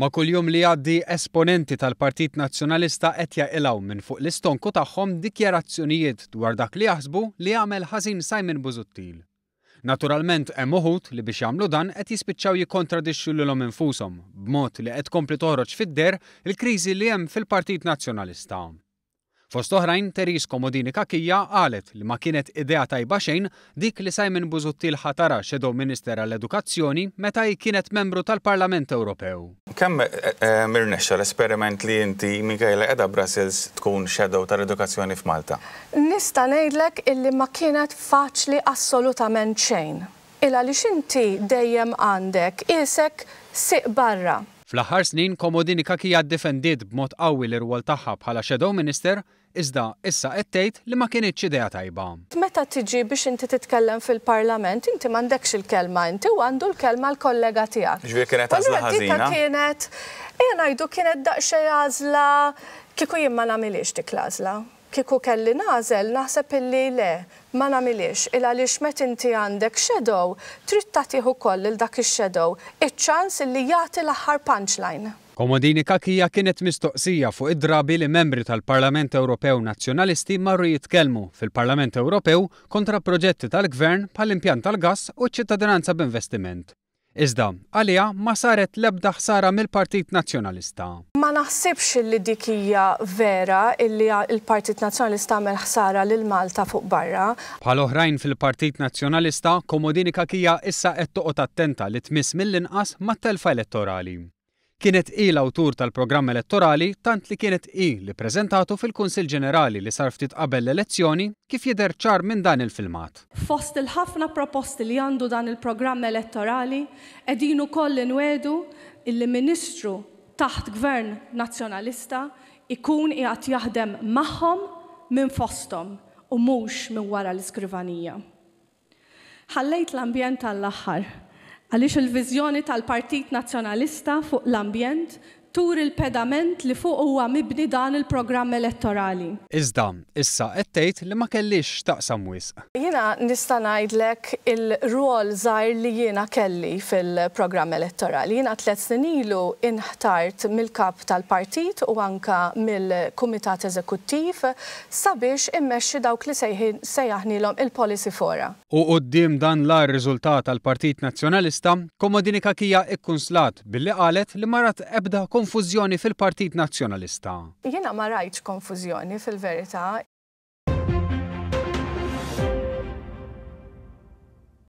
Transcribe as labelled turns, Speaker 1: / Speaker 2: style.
Speaker 1: Ma' kull jum li jgħaddi esponenti tal-Partit Nazzjonalista qed jaqilgħu minn fuq l-istonku tagħhom dikjarazzjonijiet dwar dak li jaħsbu li għamel ħażin Simon Busuttil. Naturalment hemm uħud li biex jagħmlu dan qed jispiċċaw jikkontradixxu lilhom infushom b'mod li qed tkompli toħroġ fid-deher il-kriżi li hemm fil-Partit Nazzjonalista. Fost oħrajn, Therese Comodini Cachia qalet li ma kienet idea tajba xejn dik li Simon Busuttil ħatarha Shadow Minister għall-Edukazzjoni meta hi kienet membru tal-Parlament Ewropew.
Speaker 2: Kemm irnexxa l-esperiment li inti, minkejja li qiegħda Brussels, tkun Shadow tal-Edukazzjoni f'Malta?
Speaker 3: Nista' ngħidlek illi ma kienet faċli assolutament xejn. Il għaliex inti dejjem għandek qiesek sieq barra.
Speaker 1: Fl-aħħar snin, Comodini Cachia ddefendiet b'mod qawwi l-irwol tagħha bħala Shadow Minister, iżda issa qed tgħid li ma kinitx idea tajba.
Speaker 3: Meta tiġi biex inti titkellem fil-Parlament, inti m'għandekx il-kelma inti u għandu l-kelma l-kollega tiegħek.
Speaker 2: Jiġifieri kienet għażla
Speaker 3: Allura dik
Speaker 2: ħażina?
Speaker 3: kienet, ejja ngħidu kienet daqsxejn għażla, kieku jien ma nagħmilhiex dik l-għażla. Kieku kelli nagħżel, naħseb illi le, ma nagħmilhiex, il għaliex met inti għandek shadow, trid tagħtih ukoll lil dak ix-shadow iċ-ċans illi jagħti l-aħħar punchline.
Speaker 1: Comodini Cachia kienet mistoqsija fuq id-drabi li membri tal-Parlament Ewropew Nazzjonalisti marru jitkellmu fil-Parlament Ewropew kontra proġetti tal-Gvern bħall-impjant tal-gass u ċ-ċittadinanza b'investiment. Iżda, għaliha ma saret l-ebda ħsara mill-Partit Nazzjonalista.
Speaker 3: Ma naħsibx illi dik hija vera illi l-Partit Nazzjonalista għamel ħsara lil Malta fuq barra.
Speaker 1: Bħal oħrajn fil-Partit Nazzjonalista, Comodini Cachia issa qed toqgħod attenta li tmiss mill-inqas mat-telfa elettorali. Kienet hi l-awtur tal-programm elettorali tant li kienet hi li ppreżentatu fil-Kunsill Ġenerali li sar ftit qabel l-elezzjoni kif jidher ċar minn dan il-filmat.
Speaker 4: Fost il-ħafna proposti li għandu dan il-programm elettorali qegħdin ukoll inwiegħdu illi Ministru taħt Gvern Nazzjonalista jkun qiegħed jaħdem magħhom minn fosthom u mhux minn wara l-iskrivanija. Ħallejt l-ambjent għall-aħħar, għaliex il-viżjoni tal-Partit Nazzjonalista fuq l-ambjent turi l-pedament li fuqu huwa mibni dan il-programm elettorali.
Speaker 1: Iżda, issa qed tgħid li ma kellhiex x'taqsam wisq.
Speaker 3: Jiena nista' ngħidlek il-rwol żgħir li jiena kelli fil-programm elettorali. Jiena tlett snin ilu inħtart mill-Kap tal-Partit u anke mill-Kumitat Eżekuttiv sabiex immexxi dawk li sejjaħnielhom il-policy fora.
Speaker 1: U quddiem dan l-agħar riżultat għall-Partit Nazzjonalista, Comodini Cachia ikkunslat billi qalet li ma rat ebda konfużjoni fil-Partit Nazzjonalista.
Speaker 3: Jiena ma rajtx konfużjoni fil-verità.